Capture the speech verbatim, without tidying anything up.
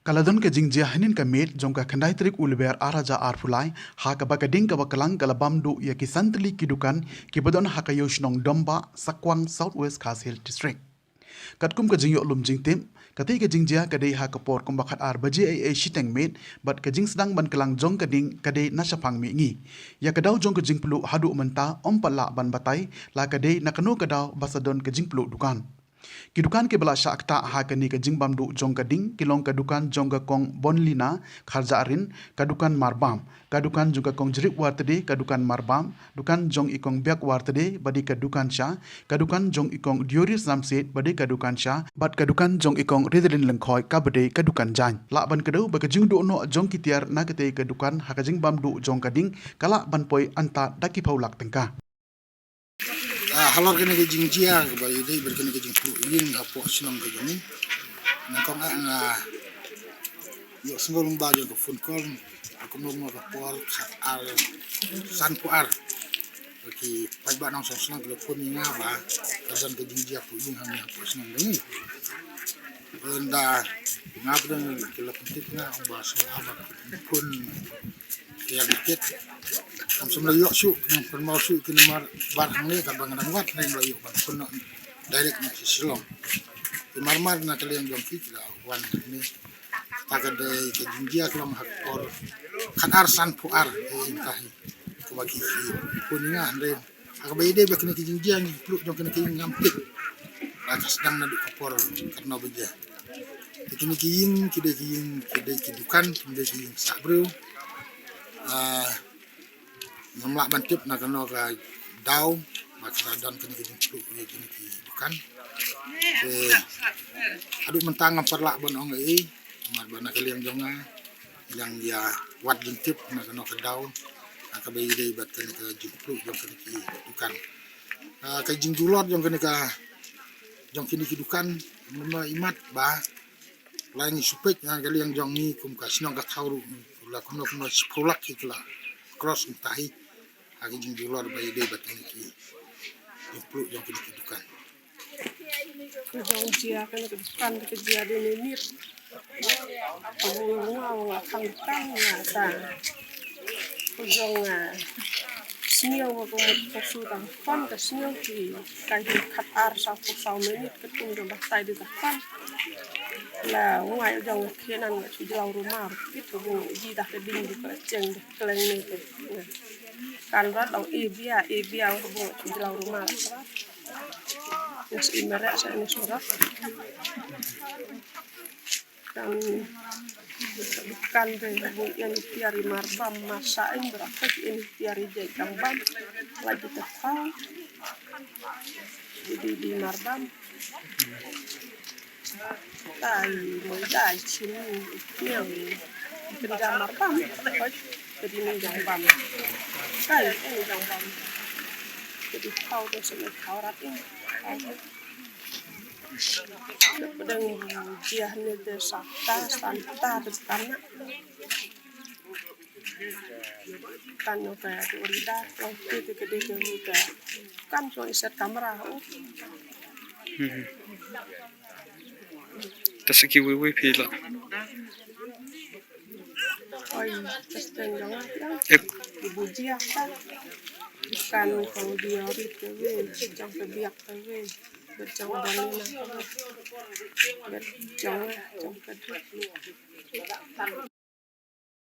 Ka la don ka jingjia hynnin ka miet jong ka khyndai tarik u Lber ar hajar arphew lai, ha kaba ka ding kaba klang ka la bam duh ïa ki san tylli ki dukan kiba don ha ka ïew shnong Dombah, Sakwang, South West Khasi Hills District. Katkum ka jingïoh lum jingtip, katei ka jingjia ka dei ha ka por kumba khatar baje eiei shiteng miet, bad ka jingsdang ban klang jong ka ding ka dei na shaphang mihngi. Ïa ka daw jong ka jingpluh haduh mynta ym pat lah ban batai la ka dei na kano ka daw ba sa don ka jingpluh dukan. Ki dukan kiba la shah ktah ha kane ka jingbam duh jong ka ding ki long ka dukan jong ka Kong Bonlina Kharjahrin, ka dukan Marbam, ka dukan jong ka Kong Jrip Wartede, ka dukan Marbam, dukan jong i Kong Biak Wartede, ba dei ka dukan sha, ka dukan jong i Kong Dioris Ramset, ba dei ka dukan sha, bad ka dukan jong i Kong Ridalin Lyngkhoi, kaba dei ka dukan jaiñ. Lah ban kdew ba ka jingduh noh jong ki tiar na katei ka dukan ha ka jingbam duh jong ka ding ka lah ban poi antad da ki phew lak tyngka. Ah, halor kane ka jingjia kaba ïadei bad kane ka jingpluh ïing hapoh shnong ka jong ngi. Nyngkong ah nga ïoh sngew lyngba jong ka phone call, kumno kumno ka por khatar sanphew ar. Ki paidbah nongshong shnong ki la phone ïa nga ba ka don ka jingjia pluh ïing hangne hapoh shnong ka jong ngi. Ynda nga pdeng ki la pyntip nga ong ba sngewbha ba phone Kiar dikit. Kam shym la ïoh shuh, ngam pynmaw shuh ki namar bar hangne, katba nga dang wad hangne la ïoh ban phone noh direct na ki Shillong. Te mar mar na ka liang jong ki ki la wan hangne. Ta ka dei ka jingjia ka long ha ka por khatar sanphew ar, eh, ïa ka hi. Kaba ki, ki phone ïa nga hynrei ha kaba ïadei bad kine ki jingjia, ki pluh jong kine ki ïing ngam tip ba ka sdang naduh ka por katno baje. Te kine ki ïing ki dei ki ïing, ki dei ki dukan, ki dei ki ïing sah briew. Ah, ngam lah ban tip na kano ka daw ba ka la don kine ki jingpluh ïa kine ki dukan. Te haduh mynta ngam pat lah ban ong ei ei, namar ba na ka liang jong nga nga dang ïa wad jingtip na kano ka daw ha kaba ïadei bad kane ka jingpluh jong kane ki dukan. Ah, ka jingjulor jong kane ka, jong kine ki dukan, mynno imat ba la ngi shu peit na ka liang jong ngi kum ka shnong ka thaw ruh, la kumno kumno shiphew lak ki la cross mynta hi. Ha ka jingjulor ba ïadei bad kine ki jingpluh jong kine ki dukan. Ka jong jia kane ka dukan ka jia dei ne miet. Ka bu nga nga khang dukan nga ta. Ka jong, ah, sniew ka mut ka su tang kon ka sniew ki kai ki khatar saw phew saw minit ka tum jong ba tai dei ta kon. La nga jong ka nan nga shu jlaw rumar kit ka bu ji da ka ding di ka cheng di kleng ne te. Kan rat ong i bia, i bia ka bu nga shu jlaw rumar. Ngi shu i merek sa ngi shu rat. Kan kan de bu ïa ni tiar i Marbam masa in bra ka ïa ni tiar i jai kang bam. Lagi te pau. Jadi di Marbam. Tai mo dai chin ni tiar. Kan jam Marbam. Jadi ni jam bam. Tai ini jam bam. Jadi pau tu sini pau rat ini. Pdeng jia ne te sa ta san ta te kan na. Kan no ka tu rida, long te te ke de ke ni ka. Kan so iset kamera o. Ta siki wi wi phi la. Oi, ta steng jong a. Ek. Ibu jia ta. Kan ko dia ri te wi, jong ke biak te wi. Bet jong ban ni na. Bet jong, jong ka duk.